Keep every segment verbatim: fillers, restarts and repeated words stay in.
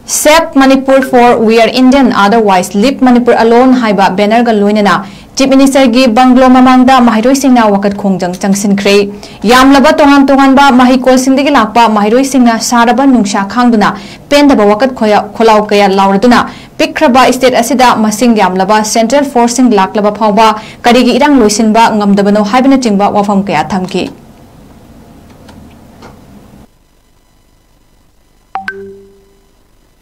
Save Manipur for We Are Indian, Otherwise Leave Manipur Alone ꯍꯥꯏꯕ ꯕꯦꯅꯔꯒ ꯂꯣꯏꯅꯅ chief ꯃꯤꯅꯤꯁꯇꯔꯒꯤ bungalow ꯃꯃꯥꯡꯗ ꯃꯍꯩꯔꯣꯏꯁꯤꯡꯅ ꯋꯥꯀꯠ ꯈꯣꯡꯖꯪ ꯆꯪꯁꯤꯟꯈ꯭ꯔꯦ꯫ ꯌꯥꯝꯂꯕ ꯇꯣꯉꯥꯟ ꯇꯣꯉꯥꯟꯕ ꯃꯍꯩꯀꯣꯜꯁꯤꯡꯗꯒꯤ ꯂꯥꯛꯄ ꯃꯍꯩꯔꯣꯏꯁꯤꯡꯅ ꯁꯥꯔꯕ ꯅꯨꯡꯁꯥ ꯈꯥꯡꯗꯨꯅ ꯄꯦꯟꯗꯕ ꯋꯥꯀꯠ ꯈꯣꯌ-, ꯈꯣꯜꯂꯥꯎ ꯀꯌꯥ ꯂꯥꯎꯔꯗꯨꯅ ꯄꯤꯛꯈ꯭ꯔꯕ ꯁ꯭ꯇꯦꯠ ꯑꯁꯤꯗ ꯃꯁꯤꯡ ꯌꯥꯝꯂꯕ ꯁꯦꯟꯇ꯭ꯔꯦꯜ ꯐꯣꯔꯁꯁꯤꯡ ꯂꯥꯛꯂꯕ ꯐꯥꯎꯕ ꯀꯔꯤꯒꯤ ꯏꯔꯥꯡ ꯂꯣꯏꯁꯤꯟꯕ ꯉꯝꯗꯕꯅꯣ ꯍꯥꯏꯕꯅꯆꯤꯡꯕ ꯋꯥꯐꯝ ꯀꯌꯥ ꯊꯝꯈꯤ꯫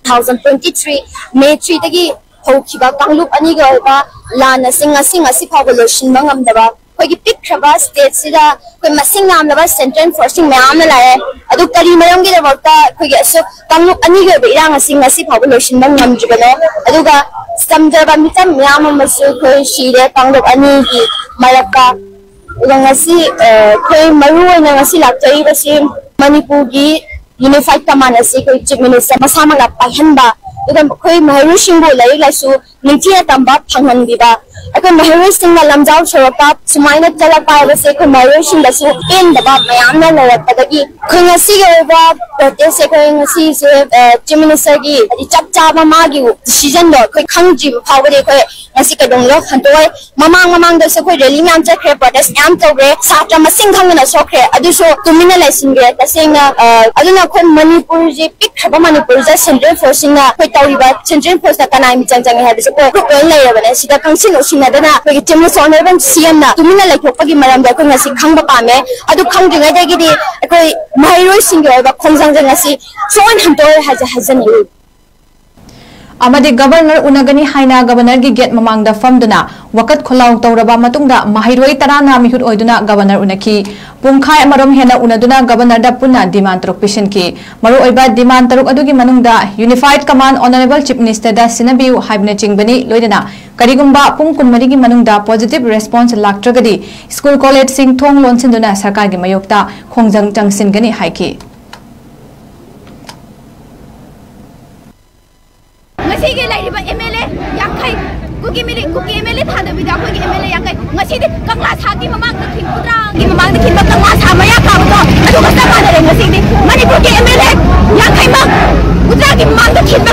Two thousand twenty three May three ꯗꯒꯤ ꯍꯧꯈꯤꯕ ꯀꯥꯡꯂꯨꯞ ꯑꯅꯤꯒꯤ ꯑꯣꯏꯕ ꯂꯥꯟ ꯑꯁꯤ ꯉꯁꯤ, ꯉꯁꯤ ꯐꯥꯎꯕ ꯂꯣꯏꯁꯤꯟꯕ ꯉꯝꯗꯕ ꯑꯩꯈꯣꯏꯒꯤ ꯄꯤꯛꯈ꯭ꯔꯕ ꯁ꯭ꯇꯦꯠꯁꯤꯗ ꯑꯩꯈꯣꯏ ꯃꯁꯤꯡ ꯌꯥꯝꯂꯕ ꯁꯦꯟꯇ꯭ꯔꯦꯜ ꯐꯣꯔꯁꯁꯤꯡ ꯃꯌꯥꯝ ꯑꯃ ꯂꯥꯛꯑꯦ꯫ ꯑꯗꯨ ꯀꯔꯤ ꯃꯔꯝꯒꯤꯗꯃꯛꯇ ꯑꯩꯈꯣꯏꯒꯤ ꯑꯁꯨꯛ ꯀꯥꯡꯂꯨꯞ ꯑꯅꯤꯒꯤ ꯑꯣꯏꯕ ꯏꯔꯥꯡ ꯑꯁꯤ ꯉꯁꯤ ꯐꯥꯎꯕ ꯂꯣꯏꯁꯤꯟꯕ ꯉꯝꯗ꯭ꯔꯤꯕꯅꯣ? ꯑꯗꯨꯒ ꯆꯝꯖꯕ ꯃꯤꯆꯝ ꯃꯌꯥꯝ ꯑꯃꯁꯨ ꯑꯩꯈꯣꯏ ꯁꯤꯔꯦ ꯀꯥꯡꯂꯨꯞ ꯑꯅꯤꯒꯤ ꯃꯔꯛꯇ꯫ ꯑꯗꯨꯒ ꯉꯁꯤ, ꯑ, ꯑꯩꯈꯣꯏ ꯃꯔꯨ ꯑꯣꯏꯅ ꯉꯁꯤ ꯂꯥꯛꯆꯔꯤꯕꯁꯤ ꯃꯅꯤꯄꯨꯔꯒꯤ ꯌꯨꯅꯤꯐꯥꯏꯠ ꯀꯃꯥꯟ ꯑꯁꯤ ꯑꯩꯈꯣꯏ ꯆꯤꯐ ꯃꯤꯅꯤꯁꯇꯔ ꯃꯁꯥꯃꯛꯅ ꯄꯥꯏꯍꯟꯕ, ꯑꯗꯨꯒ ꯑꯩꯈꯣꯏ ꯃꯍꯩꯔꯣꯏꯁꯤꯡꯕꯨ ꯂꯥꯏꯔꯤꯛ ꯂꯥꯏꯁꯨ ꯅꯤꯡꯊꯤꯅ ꯇꯝꯕ ꯐꯪꯍꯟꯕꯤꯕ, ꯑꯩꯈꯣꯏ ꯃꯍꯩꯔꯣꯏꯁꯤꯡꯅ ꯂꯝꯖꯥꯎ ꯁꯣꯔꯣꯛꯇ ꯁꯨꯃꯥꯏꯅ ꯆꯠꯂꯛꯄ ꯍꯥꯏꯕꯁꯦ ꯑꯩꯈꯣꯏ ꯃꯍꯩꯔꯣꯏꯁꯤꯡꯗꯁꯨ ꯄꯦꯟꯗꯕ ꯃꯌꯥꯝꯅ ꯂꯩꯔꯛꯄꯗꯒꯤ ꯑꯩꯈꯣꯏ ꯉꯁꯤꯒꯤ ꯑꯣꯏꯕ ꯄ꯭ꯔꯣꯇꯦꯁꯁꯦ ꯑꯩꯈꯣꯏ ꯉꯁꯤꯁꯦ, ꯑ, ꯆꯤꯐ ꯃꯤꯅꯤꯁꯇꯔꯒꯤ ꯍꯥꯏꯗꯤ ꯆꯞ ꯆꯥꯕ ꯃꯥꯒꯤ ꯗꯤꯁꯤꯖꯟꯗꯣ ꯑꯩꯈꯣꯏ ꯈꯪꯗ꯭ꯔꯤꯕ ꯐꯥꯎꯕꯗꯤ ꯑꯩꯈꯣꯏ ꯉꯁꯤ ꯀꯩꯗꯧꯅꯨꯡꯗ ꯍꯟꯗꯣꯛꯑꯣꯏ꯫ ꯃꯃꯥꯡ ꯃꯃꯥꯡꯗꯁꯨ ꯑꯩꯈꯣꯏ ꯔꯦꯂꯤ ꯃꯌꯥꯝ ꯆꯠꯈ꯭ꯔꯦ, ꯄ꯭ꯔꯣꯇꯦꯁ ꯃꯌꯥꯝ ꯇꯧꯈ꯭ꯔꯦ, ꯁꯥꯇ꯭ꯔ ꯃꯁꯤꯡ ꯈꯪꯗꯅ ꯁꯣꯛꯈ꯭ꯔꯦ, ꯑꯗꯨꯁꯨ ꯇꯨꯃꯤꯟꯅ ꯂꯩꯁꯤꯟꯈ꯭ꯔꯦ꯫ ꯇꯁꯦꯡꯅ, ꯑ, ꯑꯗꯨꯅ ꯑꯩꯈꯣꯏ ꯃꯅꯤꯄꯨꯔꯁꯤ ꯄꯤꯛꯈ꯭ꯔꯕ ꯃꯅꯤꯄꯨꯔꯁꯤꯗ ꯁꯦꯟꯇ꯭ꯔꯦꯜ ꯐꯣꯔꯁꯁꯤꯡꯅ ꯑꯩꯈꯣꯏ ꯇꯧꯔꯤꯕ ꯁꯦꯟꯇ꯭ꯔꯦꯜ ꯐꯣꯔꯁꯅ ꯀꯅꯥꯏ ꯃꯤꯆꯪ ꯆꯪꯉꯦ ꯍꯥꯏꯕꯁꯤ ꯑꯩꯈꯣꯏ ꯄ꯭ꯔꯨꯐ ꯂꯣꯏꯅ ꯂꯩꯔꯕꯅꯦ꯫ ꯁꯤꯗ ꯈꯪꯁꯤꯟ ꯎꯁꯤꯟꯅꯗꯅ ꯑꯩꯈꯣꯏꯒꯤ ꯆꯤꯐ ꯃꯤꯅꯤꯁꯇꯔ ꯑꯣꯅꯔꯦꯕꯜ ꯁꯤ ꯑꯦꯝꯅ ꯇꯨꯃꯤꯟꯅ ꯂꯩꯊꯣꯛꯄꯒꯤ ꯃꯔꯝꯗ ꯑꯩꯈꯣꯏ ꯉꯁꯤ ꯈꯪꯕ ꯄꯥꯝꯃꯦ꯫ ꯑꯗꯨ ꯈꯪꯗ꯭ꯔꯤꯉꯩꯗꯒꯤꯗꯤ ꯑꯩꯈꯣꯏ ꯃꯍꯩꯔꯣꯏꯁꯤꯡꯒꯤ ꯑꯣꯏꯕ ꯈꯣꯡꯖꯪꯁꯦ ꯉꯁꯤ ꯁꯣꯏꯅ ꯍꯟꯗꯣꯛꯑꯣꯏ ꯍꯥꯏꯖ-, ꯍꯥꯏꯖꯅꯤꯡꯏ꯫ ꯑꯃꯗꯤ ꯒꯕꯔꯅꯔ ꯎꯅꯒꯅꯤ ꯍꯥꯏꯅ ꯒꯕꯔꯅꯔꯒꯤ ꯒꯦꯠ ꯃꯃꯥꯡꯗ ꯐꯝꯗꯨꯅ ꯋꯥꯀꯠ ꯈꯣꯜꯂꯥꯎ ꯇꯧꯔꯕ ꯃꯇꯨꯡꯗ ꯃꯍꯩꯔꯣꯏ ꯇꯔꯥꯅ ꯃꯤꯍꯨꯠ ꯑꯣꯏꯗꯨꯅ ꯒꯕꯔꯅꯔ ꯎꯅꯈꯤ꯫ ꯄꯨꯡꯈꯥꯏ ꯑꯃꯔꯣꯝ ꯍꯦꯟꯅ ꯎꯅꯗꯨꯅ ꯒꯕꯔꯅꯔꯗ ꯄꯨꯟꯅ ꯗꯤꯃꯥꯟ ꯇꯔꯨꯛ ꯄꯤꯁꯤꯟꯈꯤ꯫ ꯃꯔꯨꯑꯣꯏꯕ ꯗꯤꯃꯥꯟ ꯇꯔꯨꯛ ꯑꯗꯨꯒꯤ ꯃꯅꯨꯡꯗ ꯌꯨꯅꯤꯐꯥꯏꯠ ꯀꯃꯥꯟ ꯑꯣꯅꯔꯦꯕꯜ ꯆꯤꯐ ꯃꯤꯅꯤꯁꯇꯔꯗ ꯁꯤꯟꯅꯕꯤꯌꯨ ꯍꯥꯏꯕꯅꯆꯤꯡꯕꯅꯤ꯫ ꯂꯣꯏꯅꯅ ꯀꯔꯤꯒꯨꯝꯕ ꯄꯨꯡ ꯀꯨꯟꯃꯔꯤꯒꯤ ꯃꯅꯨꯡꯗ ꯄꯣꯖꯤꯇꯤꯚ ꯔꯦꯁꯄꯣꯟꯁ ꯂꯥꯛꯇ꯭ꯔꯒꯗꯤ ꯁ꯭ꯀꯨꯜ ꯀꯣꯂꯦꯖꯁꯤꯡ ꯊꯣꯡ ꯂꯣꯟꯁꯤꯟꯗꯨꯅ ꯁꯔꯀꯥꯔꯒꯤ ꯃꯥꯌꯣꯛꯇ ꯈꯣꯡꯖꯪ ꯆꯪꯁꯤꯟꯒꯅꯤ ꯍꯥꯏꯈꯤ꯫ ꯉꯁꯤꯒꯤ ꯂꯩꯔꯤꯕ ꯑꯦꯝ ꯑꯦꯜ ꯑꯦ ꯌꯥꯡꯈꯩ, ꯀꯨꯀꯤ ꯃꯤꯂꯤ-, ꯀꯨꯀꯤ ꯑꯦꯝ ꯑꯦꯜ ꯑꯦ ꯊꯥꯗꯕꯤꯗ ꯑꯩꯈꯣꯏꯒꯤ ꯑꯦꯝ ꯑꯦꯜ ꯑꯦ ꯌꯥꯡꯈꯩ, ꯉꯁꯤꯗꯤ ꯀꯪꯂꯥ ꯁꯥꯒꯤ ꯃꯃꯥꯡꯗ ꯈꯤꯟ-, ꯀꯨꯟꯊ꯭ꯔꯥꯒꯤ ꯃꯃꯥꯡꯗ ꯈꯤꯟꯕ ꯀꯪꯂꯥ ꯁꯥ ꯃꯌꯥ ꯀꯥꯕꯗꯣ ꯑꯗꯨꯒ ꯆꯞ ꯃꯥꯟꯅꯔꯦ꯫ ꯉꯁꯤꯗꯤ ꯃꯅꯤꯄꯨꯔꯒꯤ ꯑꯦꯝ ꯑꯦꯜ ꯑꯦ ꯌꯥꯡꯈꯩꯃꯛ ꯀꯨꯟꯊ꯭ꯔꯥꯒꯤ ꯃꯃꯥꯡꯗ ꯈꯤꯟ-,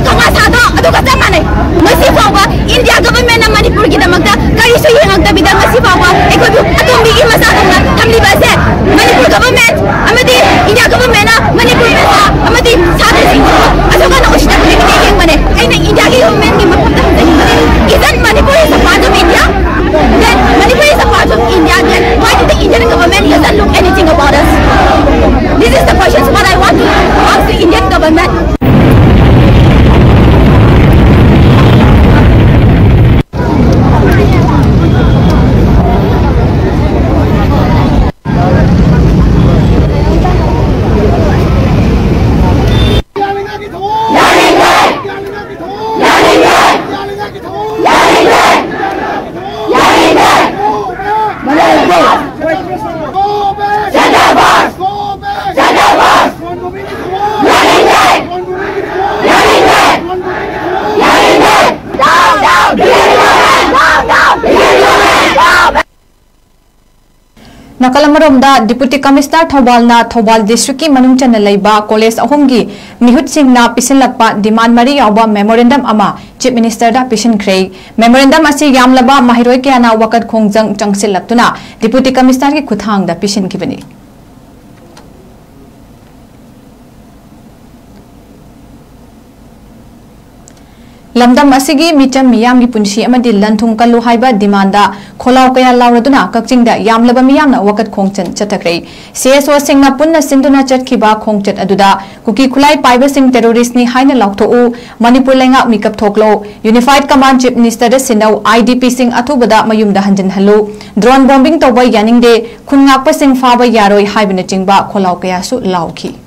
ꯅꯥꯀꯜ ꯑꯃꯔꯣꯝꯗ, Deputy Commissioner ꯊꯧꯕꯥꯜꯅ ꯊꯧꯕꯥꯜ districtꯀꯤ ꯃꯅꯨꯡ ꯆꯟꯅ ꯂꯩꯕ college ꯑꯍꯨꯝꯒꯤ ꯃꯤꯍꯨꯠꯁꯤꯡꯅ ꯄꯤꯁꯤꯜꯂꯛꯄ demand ꯃꯔꯤ ꯌꯥꯎꯕ memorandum ꯑꯃ Chief Ministerꯗ ꯄꯤꯁꯤꯟꯈ꯭ꯔꯦ꯫ Memorandum ꯑꯁꯤ ꯌꯥꯝꯂꯕ ꯃꯍꯩꯔꯣꯏ ꯀꯌꯥꯅ ꯋꯥꯀꯠ ꯈꯣꯡꯖꯪ ꯆꯪꯁꯤꯜꯂꯛꯇꯨꯅ Deputy Commissionerꯒꯤ ꯈꯨꯠꯊꯥꯡꯗ ꯄꯤꯁꯤꯟꯈꯤꯕꯅꯤ꯫ ꯂꯝꯗꯝ ꯑꯁꯤꯒꯤ ꯃꯤꯆꯝ ꯃꯤꯌꯥꯝꯒꯤ ꯄꯨꯟꯁꯤ ꯑꯃꯗꯤ ꯂꯟ-ꯊꯨꯝ ꯀꯜꯂꯨ ꯍꯥꯏꯕ demandꯗ ꯈꯣꯜꯂꯥꯎ ꯀꯌꯥ ꯂꯥꯎꯔꯗꯨꯅ ꯀꯛꯆꯤꯡꯗ ꯌꯥꯝꯂꯕ ꯃꯤꯌꯥꯝꯅ ꯋꯥꯀꯠ ꯈꯣꯡꯆꯠ ꯆꯠꯊꯈ꯭ꯔꯦ꯫ CSOꯁꯤꯡꯅ ꯄꯨꯟꯅ ꯁꯤꯟꯗꯨꯅ ꯆꯠꯈꯤꯕ ꯈꯣꯡꯆꯠ ꯑꯗꯨꯗ ꯀꯨꯀꯤ ꯈꯨꯠꯂꯥꯏ ꯄꯥꯏꯕꯁꯤꯡ terroristꯅꯤ ꯍꯥꯏꯅ ꯂꯥꯎꯊꯣꯛꯎ, ꯃꯅꯤꯄꯨꯔ ꯂꯩꯉꯥꯛ ꯃꯤꯀꯞ ꯊꯣꯛꯂꯣ, Unified Command Chief Ministerꯗ ꯁꯤꯟꯅꯧ, IDPꯁꯤꯡ ꯑꯊꯨꯕꯗ ꯃꯌꯨꯝꯗ ꯍꯟꯖꯤꯟꯍꯜꯂꯨ, drone bombing ꯇꯧꯕ ꯌꯥꯅꯤꯡꯗꯦ, ꯈꯨꯟ ꯉꯥꯛꯄꯁꯤꯡ ꯐꯥꯕ ꯌꯥꯔꯣꯏ ꯍꯥꯏꯕꯅꯆꯤꯡꯕ ꯈꯣꯜꯂꯥꯎ ꯀꯌꯥꯁꯨ ꯂꯥꯎꯈꯤ꯫